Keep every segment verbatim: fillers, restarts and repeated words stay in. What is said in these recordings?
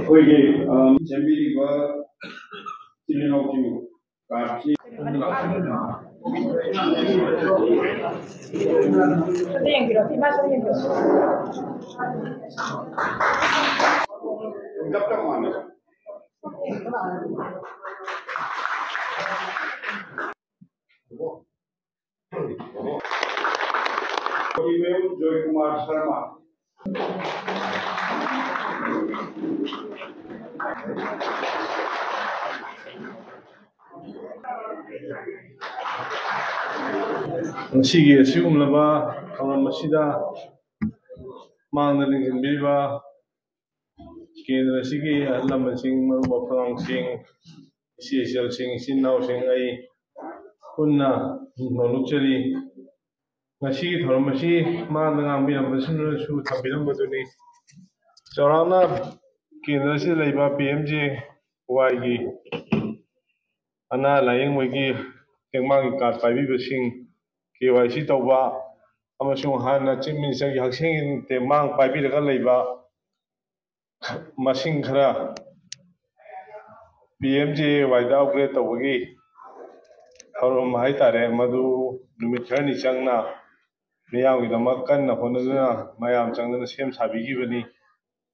ꯑꯩꯈꯣꯏꯒꯤ ꯑ, ꯁꯦꯝꯕꯤꯔꯤꯕ ꯏꯆꯤꯜ ꯏꯅꯥꯎꯁꯤꯡ ꯀꯥꯔꯠꯁꯤ ꯏꯃꯦꯝ ꯖꯣꯏꯀꯨꯃꯥꯔ ꯁꯔꯃ꯫ ꯉꯁꯤꯒꯤ ꯑꯁꯤꯒꯨꯝꯂꯕ ꯊꯧꯔꯝ ꯑꯁꯤꯗ ꯃꯥꯡꯗ ꯂꯦꯡꯁꯤꯟꯕꯤꯔꯤꯕ ꯀꯦꯟꯗ꯭ꯔ ꯑꯁꯤꯒꯤ ꯑꯍꯜ ꯂꯃꯟꯁꯤꯡ, ꯃꯔꯨꯞ ꯃꯄꯥꯡꯁꯤꯡ, ꯏꯆꯦ ꯏꯆꯜꯁꯤꯡ, ꯏꯆꯤꯟ ꯏꯅꯥꯎꯁꯤꯡ, ꯑꯩ ꯄꯨꯟꯅ ꯅꯣꯂꯨꯛꯆꯔꯤ꯫ ꯉꯁꯤꯒꯤ ꯊꯧꯔꯝ ꯑꯁꯤ ꯃꯥꯡꯗ ꯉꯥꯡꯕꯤꯔꯝꯕꯁꯤꯡꯅꯁꯨ ꯊꯝꯕꯤꯔꯝꯕꯗꯨꯅꯤ꯫ ꯆꯥꯎꯔꯥꯛꯅ ꯀꯦꯟꯗ꯭ꯔ ꯑꯁꯤꯗ ꯂꯩꯕ ꯄꯤ ꯑꯦꯝ ꯖꯦ ꯋꯥꯏꯒꯤ ꯑꯅꯥ ꯂꯥꯌꯦꯡꯕꯒꯤ ꯇꯦꯡꯕꯥꯡꯒꯤ ꯀꯥꯔꯗ ꯄꯥꯏꯕꯤꯕꯁꯤꯡ, ꯀꯦ ꯋꯥꯏ ꯁꯤ ꯇꯧꯕ ꯑꯃꯁꯨꯡ ꯍꯥꯟꯅ ꯆꯤꯐ ꯃꯤꯅꯤꯁꯇꯔꯒꯤ ꯍꯛꯁꯦꯜꯒꯤ ꯇꯦꯡꯕꯥꯡ ꯄꯥꯏꯕꯤꯔꯒ ꯂꯩꯕ ꯃꯁꯤꯡ ꯈꯔ ꯄꯤ ꯑꯦꯝ ꯖꯦ ꯋꯥꯏꯗ ꯑꯞꯒ꯭ꯔꯦꯗ ꯇꯧꯕꯒꯤ ꯊꯧꯔꯝ ꯍꯥꯏꯇꯥꯔꯦ, ꯃꯗꯨ ꯅꯨꯃꯤꯠ ꯈꯔꯅꯤ ꯆꯪꯅ ꯃꯤꯌꯥꯝꯒꯤꯗꯃꯛ ꯀꯟꯅ ꯍꯣꯠꯅꯗꯨꯅ ꯃꯌꯥꯝ ꯆꯪꯗꯅ ꯁꯦꯝ ꯁꯥꯕꯤꯈꯤꯕꯅꯤ꯫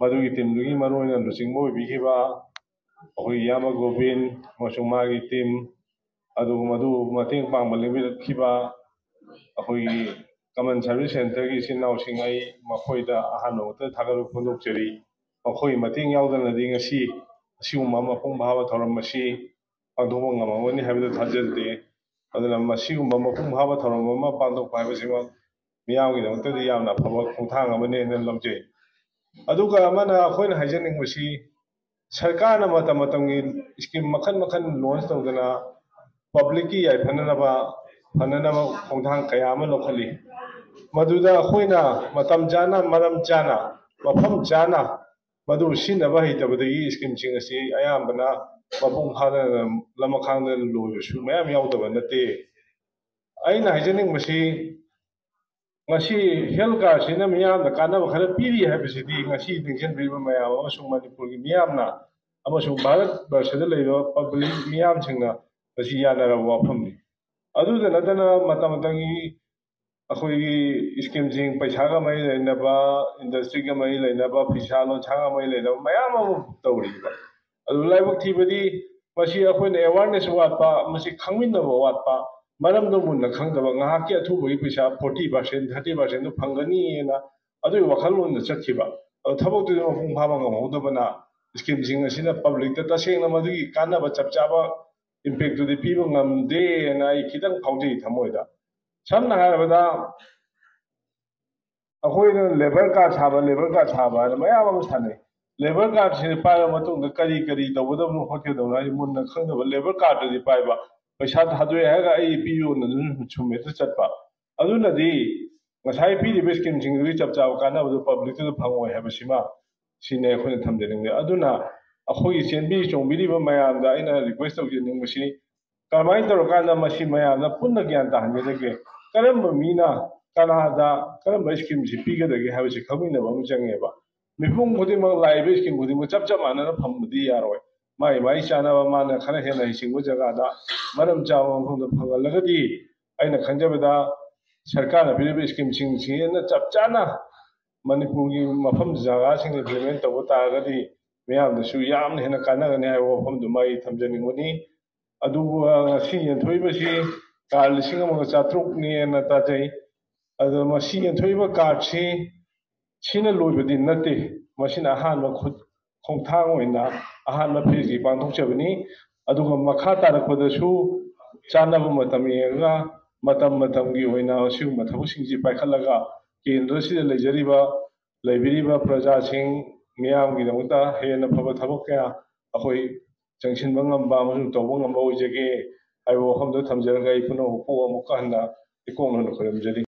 ꯃꯗꯨꯒꯤ ꯇꯤꯝꯗꯨꯒꯤ ꯃꯔꯨꯑꯣꯏꯅ ꯂꯨꯆꯤꯡꯕ ꯑꯣꯏꯕꯤꯈꯤꯕ ꯑꯩꯈꯣꯏ ꯏꯌꯥꯝꯕ ꯒꯣꯕꯤꯟ ꯑꯃꯁꯨꯡ ꯃꯥꯒꯤ ꯇꯤꯝ, ꯑꯗꯨꯒ ꯃꯗꯨ ꯃꯇꯦꯡ ꯄꯥꯡꯕ ꯂꯦꯡꯕꯤꯔꯛꯈꯤꯕ ꯑꯩꯈꯣꯏꯒꯤ ꯀꯃꯟ ꯁꯔꯚꯤꯁ ꯁꯦꯟꯇꯔꯒꯤ ꯏꯆꯤꯟ ꯏꯅꯥꯎꯁꯤꯡ, ꯑꯩ ꯃꯈꯣꯏꯗ ꯑꯍꯥꯟꯕ ꯃꯛꯇꯗ ꯊꯥꯒꯠꯄ ꯐꯣꯡꯗꯣꯛꯆꯔꯤ꯫ ꯃꯈꯣꯏꯒꯤ ꯃꯇꯦꯡ ꯌꯥꯎꯗꯅꯗꯤ ꯉꯁꯤ ꯑꯁꯤꯒꯨꯝꯕ ꯃꯄꯨꯡ ꯐꯥꯕ ꯊꯧꯔꯝ ꯑꯁꯤ ꯄꯥꯡꯊꯣꯛꯄ ꯉꯝꯃꯝꯒꯅꯤ ꯍꯥꯏꯕꯗꯨ ꯊꯥꯖꯗꯦ꯫ ꯑꯗꯨꯅ ꯃꯁꯤꯒꯨꯝꯕ ꯃꯄꯨꯡ ꯐꯥꯕ ꯊꯧꯔꯝ ꯑꯃ ꯄꯥꯡꯊꯣꯛꯄ ꯍꯥꯏꯕꯁꯤꯃꯛ ꯃꯤꯌꯥꯝꯒꯤꯗꯃꯛꯇꯗꯤ ꯌꯥꯝꯅ ꯑꯐꯕ ꯈꯣꯡꯊꯥꯡ ꯑꯃꯅꯦꯅ ꯂꯧꯖꯩ꯫ ꯑꯗꯨꯒ ꯑꯃꯅ ꯑꯩꯈꯣꯏꯅ ꯍꯥꯏꯖꯅꯤꯡꯕꯁꯤ, ꯁꯔꯀꯥꯔꯅ ꯃꯇꯝ ꯃꯇꯝꯒꯤ ꯁ꯭ꯀꯤꯝ ꯃꯈꯜ ꯃꯈꯜ ꯂꯣꯟꯁ ꯇꯧꯗꯅ ꯄꯕ꯭ꯂꯤꯛꯀꯤ ꯌꯥꯏꯐꯅꯅꯕ, ꯐꯅꯅꯕ ꯈꯣꯡꯊꯥꯡ ꯀꯌꯥ ꯑꯃ ꯂꯧꯈꯠꯂꯤ꯫ ꯃꯗꯨꯗ ꯑꯩꯈꯣꯏꯅ ꯃꯇꯝ ꯆꯥꯅ, ꯃꯔꯝ ꯆꯥꯅ, ꯃꯐꯝ ꯆꯥꯅ ꯃꯗꯨ ꯁꯤꯖꯤꯟꯅꯕ ꯍꯩꯇꯕꯗꯒꯤ ꯁ꯭ꯀꯤꯝꯁꯤꯡ ꯑꯁꯤ ꯑꯌꯥꯝꯕꯅ ꯃꯄꯨꯡ ꯐꯥꯅ ꯂꯃꯈꯥꯡꯗ ꯂꯣꯏꯕꯁꯨ ꯃꯌꯥꯝ ꯌꯥꯎꯗꯕ ꯅꯠꯇꯦ꯫ ꯑꯩꯅ ꯍꯥꯏꯖꯅꯤꯡꯕꯁꯤ, ꯉꯁꯤ ꯍꯦꯜꯊ ꯀꯥꯔꯗꯁꯤꯅ ꯃꯤꯌꯥꯝꯗ ꯀꯥꯟꯅꯕ ꯈꯔ ꯄꯤꯔꯤ ꯍꯥꯏꯕꯁꯤꯗꯤ ꯉꯁꯤ ꯅꯤꯡꯁꯤꯡꯕꯤꯔꯤꯕ ꯃꯌꯥꯝ ꯑꯃꯁꯨꯡ ꯃꯅꯤꯄꯨꯔꯒꯤ ꯃꯤꯌꯥꯝꯅ ꯑꯃꯁꯨꯡ ꯚꯥꯔꯠ ꯕꯔꯁꯗ ꯂꯩꯔꯤꯕ ꯄꯕ꯭ꯂꯤꯛ ꯃꯤꯌꯥꯝꯁꯤꯡꯅ ꯉꯁꯤ ꯌꯥꯅꯔꯕ ꯋꯥꯐꯝꯅꯤ꯫ ꯑꯗꯨꯗ ꯅꯠꯇꯅ ꯃꯇꯝ ꯃꯇꯝꯒꯤ ꯑꯩꯈꯣꯏꯒꯤ ꯁ꯭ꯀꯤꯝꯁꯤꯡ, ꯄꯩꯁꯥꯒ ꯃꯔꯤ ꯂꯩꯅꯕ, ꯏꯟꯗꯁꯇ꯭ꯔꯤꯒ ꯃꯔꯤ ꯂꯩꯅꯕ, ꯐꯤꯁꯥ ꯂꯣꯟꯁꯥꯒ ꯃꯔꯤ ꯂꯩꯅꯕ ꯃꯌꯥꯝ ꯑꯃ ꯇꯧꯔꯤꯕ꯫ ꯑꯗꯨ ꯂꯥꯏꯕꯛ ꯊꯤꯕꯗꯤ ꯃꯁꯤ ꯑꯩꯈꯣꯏꯅ ꯑꯦꯋꯥꯔꯅꯦꯁ ꯋꯥꯠꯄ, ꯃꯁꯤ ꯈꯪꯃꯤꯟꯅꯕ ꯋꯥꯠꯄ, ꯃꯔꯝꯗꯣ ꯃꯨꯟꯅ ꯈꯪꯗꯕ, ꯉꯥꯏꯍꯥꯛꯀꯤ ꯑꯊꯨꯕꯒꯤ ꯄꯩꯁꯥ ꯐꯣꯔꯇꯤ ꯄꯥꯔꯁꯦꯟ, ꯊꯥꯔꯇꯤ ꯄꯥꯔꯁꯦꯟꯗꯨ ꯐꯪꯒꯅꯤꯅ ꯑꯗꯨꯒꯤ ꯋꯥꯈꯜꯂꯣꯟꯗ ꯆꯠꯈꯤꯕ꯫ ꯑꯗꯨ ꯊꯕꯛꯇꯨꯗꯤ ꯃꯄꯨꯡ ꯐꯥꯕ ꯉꯝꯍꯧꯗꯕꯅ ꯁ꯭ꯀꯤꯝꯁꯤꯡ ꯑꯁꯤꯅ ꯄꯕ꯭ꯂꯤꯛꯇ ꯇꯁꯦꯡꯅ ꯃꯗꯨꯒꯤ ꯀꯥꯟꯅꯕ ꯆꯞ ꯆꯥꯕ ꯏꯝꯄꯦꯛꯇꯨꯗꯤ ꯄꯤꯕ ꯉꯝꯗꯦꯅ ꯑꯩ ꯈꯤꯇꯪ ꯐꯥꯎꯖꯩ ꯊꯃꯣꯏꯗ꯫ ꯁꯝꯅ ꯍꯥꯏꯔꯕꯗ, ꯑꯩꯈꯣꯏꯅ ꯂꯦꯕꯔ ꯀꯥꯔꯗ ꯁꯥꯕ, ꯂꯦꯕꯔ ꯀꯥꯔꯗ ꯁꯥꯕ ꯍꯥꯏꯅ ꯃꯌꯥꯝ ꯑꯃ ꯁꯥꯟꯅꯩ꯫ ꯂꯦꯕꯔ ꯀꯥꯔꯗꯁꯤ ꯄꯥꯏꯔ ꯃꯇꯨꯡꯗ ꯀꯔꯤ ꯀꯔꯤ ꯇꯧꯒꯗꯕꯅꯣ ꯈꯣꯠꯀꯗꯕꯅꯣ ꯍꯥꯏꯁꯤ ꯃꯨꯟꯅ ꯈꯪꯗꯕ, ꯂꯦꯕꯔ ꯀꯥꯔꯗꯇꯨꯗꯤ ꯄꯥꯏꯕ, ꯄꯩꯁꯥ ꯊꯥꯗꯣꯛꯑꯦ ꯍꯥꯏꯔꯒ ꯑꯩ ꯄꯤꯌꯣꯅ ꯑꯗꯨꯝ ꯁꯨꯝ ꯍꯦꯛꯇ ꯆꯠꯄ꯫ ꯑꯗꯨꯅꯗꯤ ꯉꯁꯥꯏ ꯄꯤꯔꯤꯕ ꯁ꯭ꯀꯤꯝꯁꯤꯡꯗꯨꯒꯤ ꯆꯞ ꯆꯥꯕ ꯀꯥꯟꯅꯕꯗꯨ ꯄꯕ꯭ꯂꯤꯛꯇꯨꯗ ꯐꯪꯉꯣꯏ ꯍꯥꯏꯕꯁꯤꯃ ꯁꯤꯅꯤ ꯑꯩꯈꯣꯏꯅ ꯊꯝꯖꯅꯤꯡꯕ꯫ ꯑꯗꯨꯅ ꯑꯩꯈꯣꯏꯒꯤ ꯆꯦꯟꯕꯤ ꯆꯣꯡꯕꯤꯔꯤꯕ ꯃꯌꯥꯝꯗ ꯑꯩꯅ ꯔꯤꯀ꯭ꯋꯦꯁ ꯇꯧꯖꯅꯤꯡꯕꯁꯤ, ꯀꯔꯝꯍꯥꯏꯅ ꯇꯧꯔꯀꯥꯟꯗ ꯃꯁꯤ ꯃꯌꯥꯝꯅ ꯄꯨꯟꯅ ꯒ꯭ꯌꯥꯟ ꯇꯥꯍꯟꯒꯗꯒꯦ? ꯀꯔꯝꯕ ꯃꯤꯅ ꯀꯅꯥꯗ ꯀꯔꯝꯕ ꯁ꯭ꯀꯤꯝꯁꯤ ꯄꯤꯒꯗꯒꯦ ꯍꯥꯏꯕꯁꯤ ꯈꯪꯃꯤꯟꯅꯕ ꯑꯃ ꯆꯪꯉꯦꯕ꯫ ꯃꯤꯄꯨꯝ ꯈꯨꯗꯤꯡꯃꯛ ꯂꯥꯛꯏꯕ ꯁ꯭ꯀꯤꯝ ꯈꯨꯗꯤꯡꯃꯛ ꯆꯞ ꯆꯞ ꯃꯥꯟꯅꯅ ꯐꯪꯕꯗꯤ ꯌꯥꯔꯣꯏ꯫ ꯃꯥꯏ ꯃꯥꯏ ꯆꯥꯅꯕ, ꯃꯥꯅ ꯈꯔ ꯍꯦꯟꯅ ꯍꯩꯁꯤꯡꯕ ꯖꯒꯥꯗ ꯃꯔꯝ ꯆꯥꯕ ꯃꯐꯝꯗ ꯐꯪꯍꯜꯂꯒꯗꯤ, ꯑꯩꯅ ꯈꯟꯖꯕꯗ ꯁꯔꯀꯥꯔꯅ ꯄꯤꯔꯤꯕ ꯁ꯭ꯀꯤꯝꯁꯤꯡꯁꯤꯅ ꯆꯞ ꯆꯥꯅ ꯃꯅꯤꯄꯨꯔꯒꯤ ꯃꯐꯝ ꯖꯒꯥꯁꯤꯡꯗ ꯏꯝꯄ꯭ꯂꯤꯃꯦꯟ ꯇꯧꯕ ꯇꯥꯔꯒꯗꯤ ꯃꯤꯌꯥꯝꯗꯁꯨ ꯌꯥꯝꯅ ꯍꯦꯟꯅ ꯀꯥꯟꯅꯒꯅꯤ ꯍꯥꯏꯕ ꯋꯥꯐꯝꯗꯨꯃ ꯑꯩ ꯊꯝꯖꯅꯤꯡꯕꯅꯤ꯫ ꯑꯗꯨꯒ ꯉꯁꯤ ꯌꯦꯟꯊꯣꯛꯏꯕꯁꯤ ꯀꯥꯔꯗ ꯂꯤꯁꯤꯡ ꯑꯃꯒ ꯆꯥꯇ꯭ꯔꯨꯛꯅꯦꯅ ꯇꯥꯖꯩ꯫ ꯑꯗꯣ ꯃꯁꯤ ꯌꯦꯟꯊꯣꯛꯏꯕ ꯀꯥꯔꯗꯁꯤ ꯁꯤꯅ ꯂꯣꯏꯕꯗꯤ ꯅꯠꯇꯦ, ꯃꯁꯤꯅ ꯑꯍꯥꯟꯕ ꯈꯨꯠ ꯈꯣꯡꯊꯥꯡ ꯑꯣꯏꯅ ꯑꯍꯥꯟꯕ ꯐꯦꯖꯀꯤ ꯄꯥꯡꯊꯣꯛꯆꯕꯅꯤ꯫ ꯑꯗꯨꯒ ꯃꯈꯥ ꯇꯥꯔꯛꯄꯗꯁꯨ ꯆꯥꯅꯕ ꯃꯇꯝ ꯌꯦꯡꯉꯒ ꯃꯇꯝ ꯃꯇꯝꯒꯤ ꯑꯣꯏꯅ ꯑꯁꯤꯒꯨꯝꯕ ꯊꯕꯛꯁꯤꯡꯁꯤ ꯄꯥꯏꯈꯠꯂꯒ ꯀꯦꯟꯗ꯭ꯔꯁꯤꯗ ꯂꯩꯖꯔꯤꯕ, ꯂꯩꯕꯤꯔꯤꯕ ꯄ꯭ꯔꯖꯥꯁꯤꯡ ꯃꯤꯌꯥꯝꯒꯤꯗꯃꯛꯇ ꯍꯦꯟꯅ ꯐꯕ ꯊꯕꯛ ꯀꯌꯥ ꯑꯩꯈꯣꯏ ꯆꯪꯁꯤꯟꯕ ꯉꯝꯕ ꯑꯃꯁꯨꯡ ꯇꯧꯕ ꯉꯝꯕ ꯑꯣꯏꯖꯒꯦ ꯍꯥꯏꯕ ꯋꯥꯐꯝꯗꯨ ꯊꯝꯖꯔꯒ ꯑꯩ ꯄꯨꯝꯅꯃꯛꯄꯨ ꯑꯃꯨꯛꯀ ꯍꯟꯅ ꯏꯀꯣꯛ ꯅꯧꯅ ꯈꯨꯔꯨꯝꯖꯔꯤ꯫